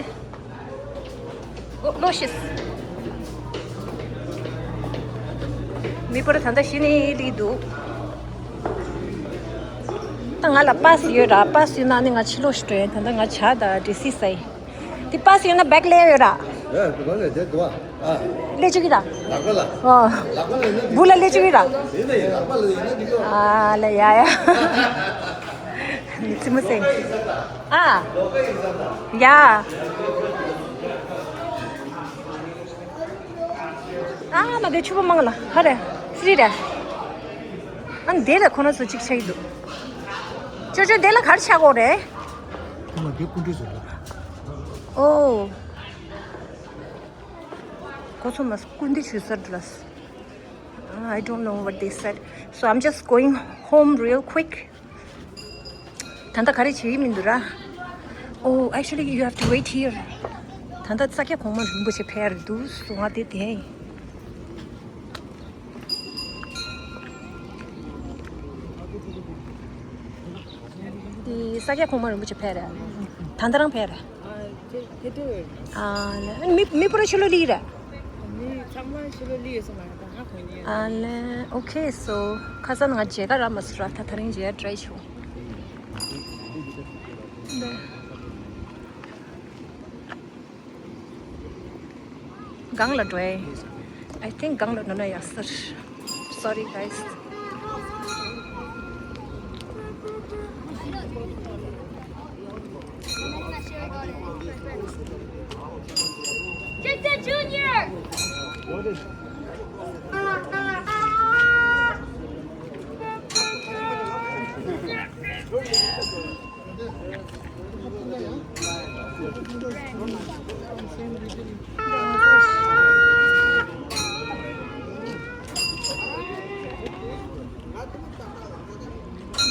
ཨོ་ལོ་ཤིས། མི་པོ་ར་ད་ལྟ་ཤི་ནི་ལི་འདུག་ད་ང་ལ་པཱ་སི་ཡོད་ར། པཱ་སི་ཡོད་ན་ནི་ང་ཕྱི་ལོགས་ཤིག་འགྲོ་ཡིན། ད་ལྟ་ང་ཇ་དང་ཌེ་སི་ཟ་ཡིན། དེ་པཱ་སི་ཡོད་ན་བེག་ལས་ཡོད་ར། ཨེ་དེ་ག་ལས་དེ་དུ་བ། ཨ་ལས་བཅུག་གི་ར། ལག་པ་ལ། ཨོ། ལག་པ་ལ་ཡིན་ན་འགྲིག་གི་ར། བུ་ལ་ལས་བཅུག་གི་ར། ཡིན་ན་ཡིན་ལག་པ་ལ་ཡིན་ན་འགྲིག་གི་ར། ཨ་ལས་ཡ་ཡ། མི་ཚི་མོ་སེང་གི། ཨ། ཡ། ཨ་མ་གི་ཕྱུ་པ་མང་ལ་ཧ་རེ། སི་རི་རེ། ཨ་འདི་ལ་ཁོ་ན་སུ་གཅིག་ཆགས་ཀྱི་འདུག་ཅོ་ཅོ་འདི་ལ་གར་ཆགས་གོ་རེད། ཁོ་ན་འདི་སྐུ་མདུན་བཟོ་གི་ར། ཨོ། གོ་ཚོ་མ་སྐུ་འདི་ཞུ་ས་འདྲ། I don't know what they said. So I'm just going home real quick. ད་ལྟ་ག་རེ་བྱེད་ཀྱི་མི་འདུག་ར། Oh, actually, you have to wait here. ད་ལྟ་ས་སྐྱ་གོང་མ་རིན་པོ་ཆེ་ཕེབས་རེད་འདུག་སོང་ང་དེ་དེ། དེ་ས་སྐྱ་གོང་མ་རིན་པོ་ཆེ་ཕེབས་རེད། ད་ལྟ་རང་ཕེབས་རེད། ཨ། དེ་དེ་དུས། ཨ་ལེ། མི་མི་པུ་ར་ཕྱི་ལོགས་སླེབས་རེད། མི་ཚང་མ་ཕྱི་ལོགས་སླེབས་ཡོད་ས་མ་རེད། ད་ཧ་གོ་ནི། ཨ་ལེ། Okay, so ཁ་སང་ང་མཇལ་ཁ་རག་མ་སོང་ར། ད་དེ་རིང་མཇལ་ཊ་རའི་བྱུང་། སྒང་ལ་འགྲོ་ཡ། I think སྒང་ལ་འགྲོ་ན་ཡག་ས་རེད། Sorry, guys. Jason Junior!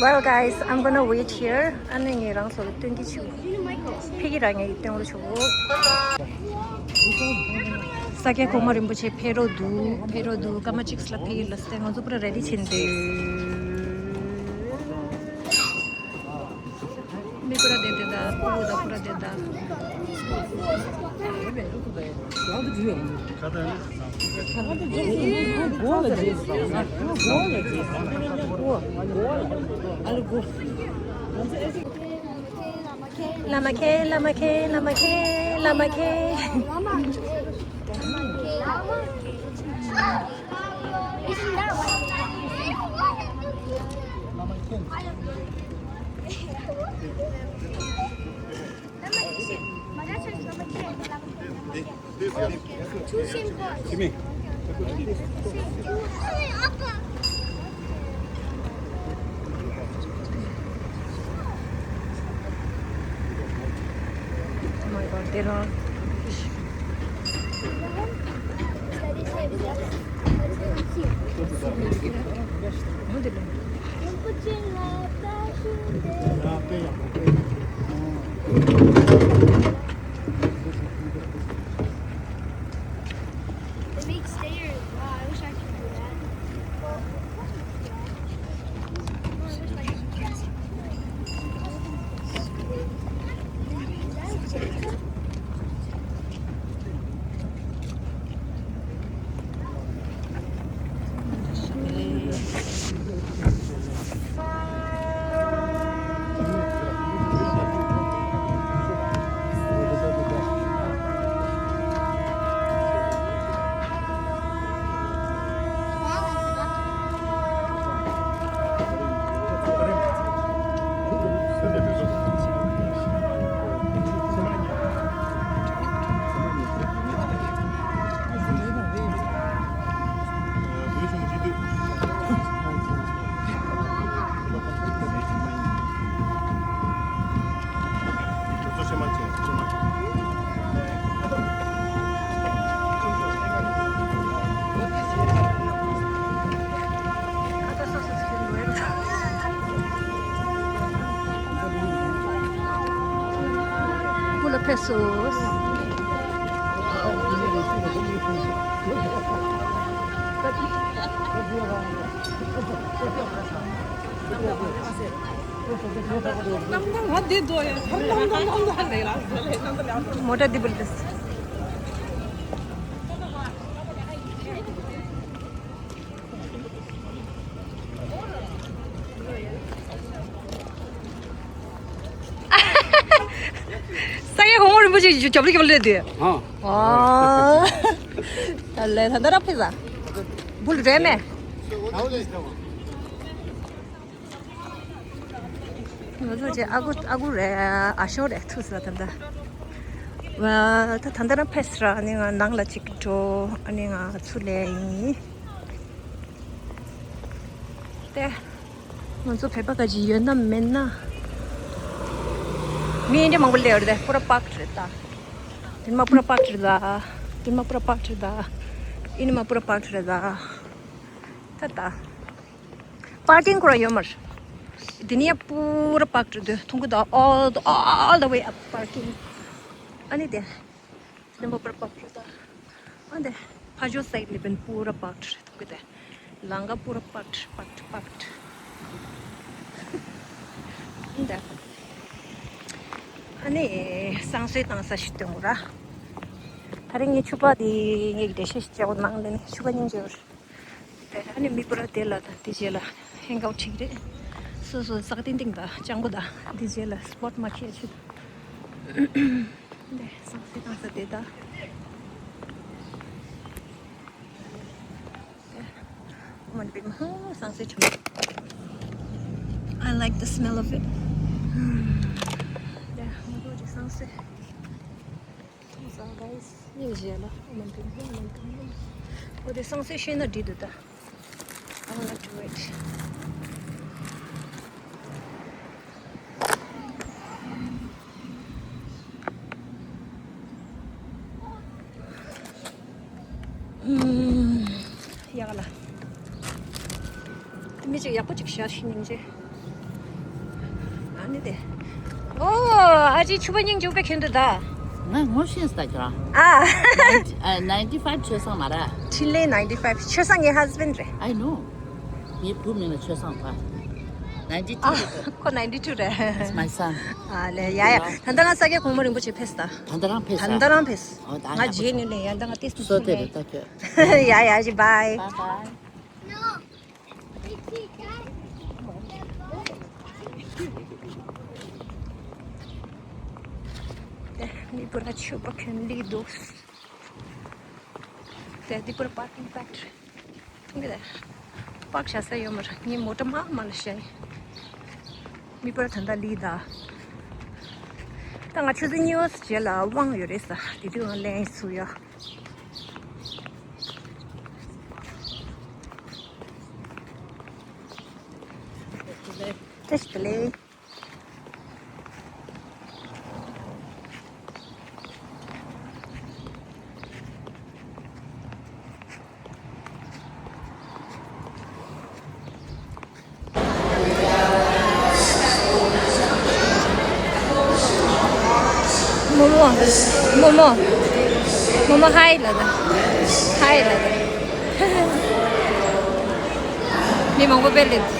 Well, guys, I'm gonna wait here. ཨ་ནི་ངས་རང་ཚོ་ལ་སྟོན་གྱི་ཆུ། ཕ་གི་རང་ངས་སྟོན་རོགས་ཆོག་ས་སྐྱ་གོང་མ་རིན་པོ་ཆེ་ཕེབས་རོགས་འདུག་ཕེབས་རོགས་འདུག་སྐར་མ་གཅིག་ལ་ཕ་གི་ལ་སྟོན། ང་ཚོ་པུ་ར་རེ་ཌི་ཕྱིན་འདུག་མི་པུ་ར་དེ་དེ་ད་པུ་ར་ད་པུ་ར་དེ་ད། བླ་མ་མཁྱེན། བླ་མ་མཁྱེན། བླ་མ་མཁྱེན། བླ་མ་མཁྱེན། བླ་མ་མཁྱེན། Oh my God, there are. They make stairs. Wow, I wish I could do that. མོ་ཊ་འདི་བུར་འདུག་ས་ཡ་གོང་མ་རིན་པོ་ཆེ་རྒྱབ་ལ་རྒྱབ་ལ་རེད་དུས། ཨ། ཨ། ད་ལས་ད་ད་ར་ཕེ་ས། འབུལ་རེད་མེད། ང་ཚོ་ཅེ་ཨ་ཁུ་ཨ་ཁུ་རེད། ཨ་ཞོ་རེད་ཐུག་ས་ད་ད། ད་ད་ད་ར་ཕེ་ས་ར། ཨ་ནི་ང་ནང་ལ་ཅིག་འགྲོ། ཨ་ནི་ང་ཚུར་ལས་ཡིན། ཏེ། ང་ཚོ་བོད་པ་ག་ཅིག་ཡོད་ན་མེད་ན། མི་འདྲ་མང་པོ་སླེབས་ཡོད་རེད། པུ་ར་པཱག་རེད་ད། དེ་མ་པུ་ར་པཱག་རེད་ད། དེ་མ་པུ་ར་པཱག་རེད་ད། ཨིན་མ་པུ་ར་པཱག་རེད་ད། ད་ད། པར་ཀིང་ཁོ་རང་ཡོད་མ་རེད། དེ་ནས་པུ་ར་པཱག་རེད་འདུག་མཐོང་གི་འདུག all the, all the way up པར་ཀིང་། ཨ་ནི་དེ། དེ་མ་པུ་ར་པཱག་རེད་ད། ཨ་འདི་ཕ་ཇོ་སའིཌ་ལ་བན་པུ་ར་པཱག་ཐུག་གི་དེ། ལང་ཀ་པུ་ར་པཱག་པཱག་པཱག་འདི། ཨ་ནི་བསང་གསོལ་བཏང་ས་ཞིག་སྟོན་དགོས་ར། ད་རིང་ངའི་ཕྱུ་པ་དེ་ངས་འགྲེལ་བཤད་ཞིག་བྱེད་དགོས། ནང་ལ་ནི་ཕྱུ་པ་སྙིང་རྗེ་བོ་རེད། དེ་ཨ་ནི་མི་པུ་ར་དེ་ལ་དང་དེ་རྗེས་ལ་ཧེང་ཨའུཊ་བྱེད་ཀྱི་རེད། སོ་སོ་སག་ཏིང་ཏིང་དང་སྤྱང་པོ་དང་དེ་རྗེས་ལ་སི་པོཊ་མ་ཁྱད་ཆེ། འདི་བསང་གསོལ་བཏང་ས་དེ་ད། འདི་ཨོ་མ་ནི་བི་མ་ཧུ་བསང་གསོལ་ཆུ། I like the smell of it. འདི་ང་ཚོ་ཅིག་བསང་གསོལ། བསང་གསོལ་གཉིས་བཞེས་ལ་ཨོ་མ་ནི་བི་མ་ཧུ་ཨོ་མ་ནི་བི་མ་ཧུ། འོ་དེ་བསང་གསོལ་ཤེས་ན་འགྲིག་འདུག་ད། I wanna do it. ཡག་ལ། མི་ཅིག་ཡག་པོ་ཅིག་ཤར་ཤི་ཉིན་རྗེ། ཨ་ནི་དེ། ཨོ། ཨ་ཅེ་ཕྱུ་པ་སྙིང་རྗེ་པོ་དཔེ་གྱོན་འདུག་ད། ང་ངོ་ཤེས་ས་ཁྱོད་རང་། ཨ། ནའིན་ཊི་ཨ་ནའིན་ཊི་ཕའིབ་ཆོས་བཟང་མ་རེད། འཕྲིན་ལས་ནའིན་ཊི་ཕའིབ་ཆོས་བཟང་ངའི་ཧས་བྷེན་ཌི་རེད། I know. ངའི་བུ་མིང་ལ་ཆོས་བཟང་ཕ། ནའིན་ཊི་ཨ། ཁོ་ནའིན་ཊི་ཊུ་རེད། It's my son. ཨ་ལེ་ཡ་ཡ། ད་ལྟ་ང་ས་སྐྱ་གོང་མ་རིན་པོ་ཆེ་ཕེབས་ད། ད་ལྟ་རང་ཕེབས་ད། ད་ལྟ་རང་ཕེབས། ཨོ་ད་ང་ཡག་པོ་རྗེས་ནས་ལས་ཡ་ད་ང་ཏེ་སུ་སོ་སུ་དེ་ལས། རེད་ད་ཁྱོད། ཡ་ཡ་ཇི་བྷའི། Bye bye. མི་པུ་ར་ཕྱུ་པ་གྱོན་ལི་འདུག་དེ་འདི་པུ་ར་པར་ཀིང་ཕེག་ཊི་རི། མཐོང་གི་རེད། པག་བཞག་ས་ཡོད་མ་རེད། ངའི་མོ་ཊ་མ་མ་ལ་བཞག་ཡིན། མི་པུ་ར་ད་ལྟ་ལི་ད། ད་ང་ཆུ་ཚོད་གཉིས་པ་རྗེས་ལ་དབང་ཡོད་རེད་ས། དེ་དུས་ང་ལན་ཚུར་ཡོད། བཀྲ་ཤིས་བདེ་ལེགས། རྨོ་མོ། རྨོ་མོ། རྨོ་མོ་ཧའི་ལབ་དང་། ཧའི་ལབ་དང་། མི་མང་པོ་དཔེ་སླེབས།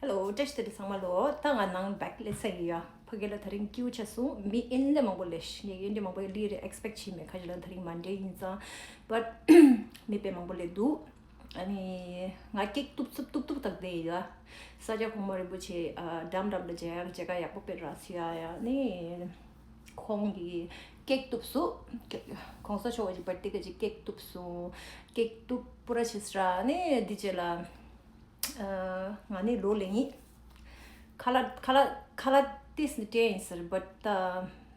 Hello, བཀྲ་ཤིས་བདེ་ལེགས་ཚང་མ་ལོ། ད་ང་ནང་བེག་སླེབས་ས་ཡིན་ཡ། ཕ་གི་ལ་ད་རིང་སྐྱིད་པོ་ཆགས་སོང་། མི་ཨིན་ལེ་མང་པོ་ལེ་ཤི། ངས་ཨིན་ལེ་མང་པོ་ལི་རེ་ཨེགས་པེག་བྱས་མེད། ཁ་ཤས་ལ་ད་རིང་མན་ཌེ་ཡིན་ཙང་། བཊ་མི་དཔེ་མང་པོ་ལེ་འདུག་ཨ་ནི་ང་ཀེག་གཏུབ་ཚུབ་གཏུབ་གཏུབ་དག་བསྡད་ཡོད་ཡ། ས་སྐྱ་གོང་མ་རིན་པོ་ཆེ་ཨ་འགྲམ་འགྲམ་ལ་མཇལ་ཡག་མཇལ་ཁ་ཡག་པོ་དཔེ་རག་སོང་ཡ། ཡ་ནི་ཁོང་གིས་ཀེག་གཏུབ་སོང་། གོང་ས་མཆོག་གི་བར་ཐ་ཌེ་གི་ཅིག་ཀེག་གཏུབ་སོང་། ཀེག་གཏུབ་པུ་ར་བྱས་ས་ར། ཨ་ནི་འདི་རྗེས་ལ། ཨ། ང་ནི་ལོ་ལེན་ཡིན། ཁ་ལག་ཁ་ལག་ཁ་ལག་ཏིས་ནི་སྤྲད་ཡིན་ཟེར། བཊ་ད་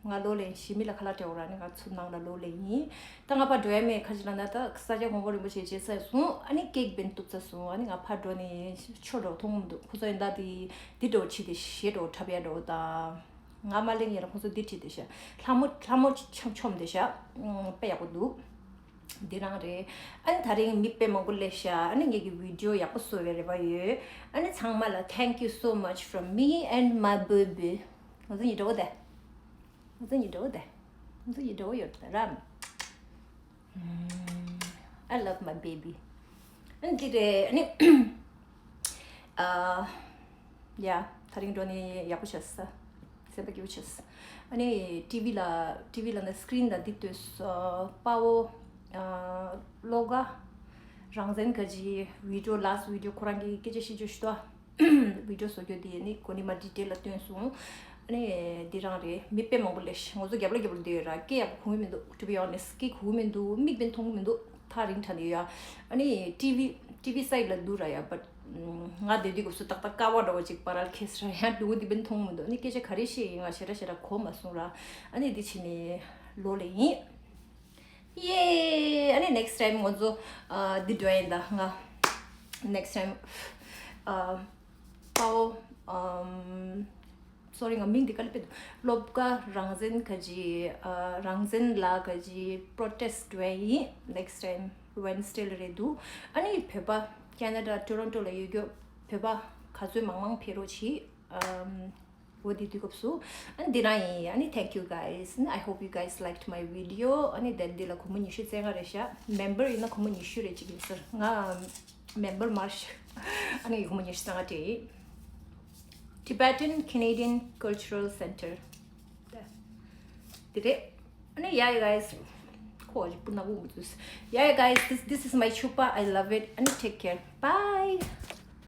ང་ལོ་ལེན་ཞི་མི་ལ་ཁ་ལག་སྤྲད་འོ་ར་ནི་ང་ཚོ་ནང་ལ་ལོ་ལེན་ཡིན། ད་ང་ཕར་འགྲོ་ཡ་མེད། ཁ་ཅིག་ལ་ན་ད་ས་སྐྱ་གོང་མ་རིན་པོ་ཆེ་མཇལ་ཚར་སོང་། ཨ་ནི་ཀེག་བན་གཏུབ་ཚར་སོང་། ཨ་ནི་ང་ཕར་འགྲོ་ནི་ཆོ་འགྲོ་མཐོང་མི་འདུག་ཁོ་ཚོ་ཡིན་ད་དེ་འདི་འགྲོ་ཆི་དེ་ཞེ་འགྲོ་འཁྲབ་ཡ་འགྲོ་ད། ང་མ་གླེང་ཡིན་ལ་ཁོང་ཚོ་འདི་བྲིས་བསྡད་ཤག་ལྷ་མོ་ལྷ་མོ་ཆོམ་ཆོམ་བསྡད་ཤག་དཔེ་ཡག་པོ་འདུག་འདི་རང་རེད། ཨ་ནི་ད་རིང་མི་དཔེ་མང་པོ་སླེབས་ཤག་ཨ་ནི་ངེད་ཀྱི་བི་ཌི་ཡོ་ཡག་པོ་བཟོ་བའི་རེ་བ་ཡོད། ཨ་ནི་ཚང་མ་ལ thank you so much from me and my baby. ང་ཚོ་གཉིས་འགྲོ་དེ། ང་ཚོ་གཉིས་འགྲོ་དེ། ང་ཚོ་གཉིས་འགྲོ་ཡོད་དེ་རམ། I love my baby. ཨ་ནི་འདི་རེད། ཨ་ནི་ཨ། ཡ། ད་རིང་འགྲོ་ནི་ཡག་པོ་བྱས་ས། སེམས་པ་སྐྱིད་པོ་བྱས་ས། ཨ་ནི་ཊི་ཝི་ལ་ཊི་ཝི་ལ་ནི་སི་ཀི་རིན་ལ་འདི་ལྟོས་ས། དཔའ་བོ། ཨ། བློ་དགའ། རང་བཙན་ག་ཇི་བི་ཌི་ཡོ་ལ་སི་ཊི་བི་ཌི་ཡོ་ཁོ་རང་གི་སྐད་ཆ་བཤད་རྒྱུ་ཞུ་ད། བི་ཌི་ཡོ་བཟོ་རྒྱུ་དེ་ནི་གོ་ནི་མ་ཌི་ཊེལ་ལ་སྟོན་སོང་། ཨ་ནི་འདི་རང་རེད། མི་དཔེ་མང་པོ་སླེབས་ཤག་ང་ཚོ་རྒྱབ་ལ་རྒྱབ་ལ་བསྡད་ཡོད་ར། སྐད་ཡག་པོ་གོ་གི་མི་འདུག to be honest སྐད་གོ་གི་མི་འདུག་མིག་དཔེ་མཐོང་གི་མི་འདུག་ཐག་རིང་དྲགས་ནས་ཡོད། ཨ་ནི་ཊི་ཝི་ཊི་ཝི་སའིཌ་ལ་འདུག་ར་ཡ། བཊ་ང་བསྡད་དུས་སྐབས་སུ་ཏག་ཏག་ཀ་བ་འདྲ་བོ་ཅིག་པ་རལ་ཁེས་ར་ཡ། འདུག་འདི་དཔེ་མཐོང་གི་མི་འདུག་ཨ་ནི་སྐད་ཆ་ག་རེ་བཤད་ཡིན་ང་ཞེ་དྲག་ཞེ་དྲག་གོ་མ་སོང་ར། ཨ་ནི་འདི་ཕྱི་ནས་ལོ་ལེ་ཡིན། ཡེ། ཨ་ནི་next time ང་ཚོ་ཨ་འདི་འགྲོ་ཡིན་ད་ང་next time ཨ་དཔའ་བོ་ཨམ་sorry ང་མིང་འདི་ག་ལ་དཔེ་འདུག་སློབ་དགའ་རང་བཙན་ག་ཇི་ཨ་རང་བཙན་ལ་ག་ཇི་protest འགྲོ་ཡིན། next time Wednesday ལ་རེད་འདུག་ཨ་ནི་བོད་པ་ཁེ་ན་ཌ་ཊོ་རོན་ཊོ་ལ་ཡོད་རྒྱུ་བོད་པ་ག་ཚོད་མང་མང་ཕེབས་རོགས་གྱིས། ཨམ། འོ་དེ་དུས་སྐབས་སུ། ཨ་ནི་འདི་རང་ཡིན། ཨ་ནི་thank you guys. I hope you guys liked my video. ཨ་ནི་དེ་འདི་ལ་སྒོར་མོ་ཉི་ཤུ་རྩ་ལྔ་རེད་ཤག་མེམ་བར་ཡིན་ན་སྒོར་མོ་ཉི་ཤུ་རེ་གཅིག་ཡིན་ཟེར། ང་མེམ་བར་མ་རེད་ཤག་ཨ་ནི་སྒོར་མོ་ཉི་ཤུ་རྩ་ལྔ་སྤྲད་ཡིན། Tibetan Canadian Cultural Center. དེ་རེད། ཨ་ནི་yeah you guys. ཁོ་ཅིག་སྤུ་ན་བུ་མི་འདུག Yeah you guys, this this is my chupa. I love it. ཨ་ནི་take care. Bye.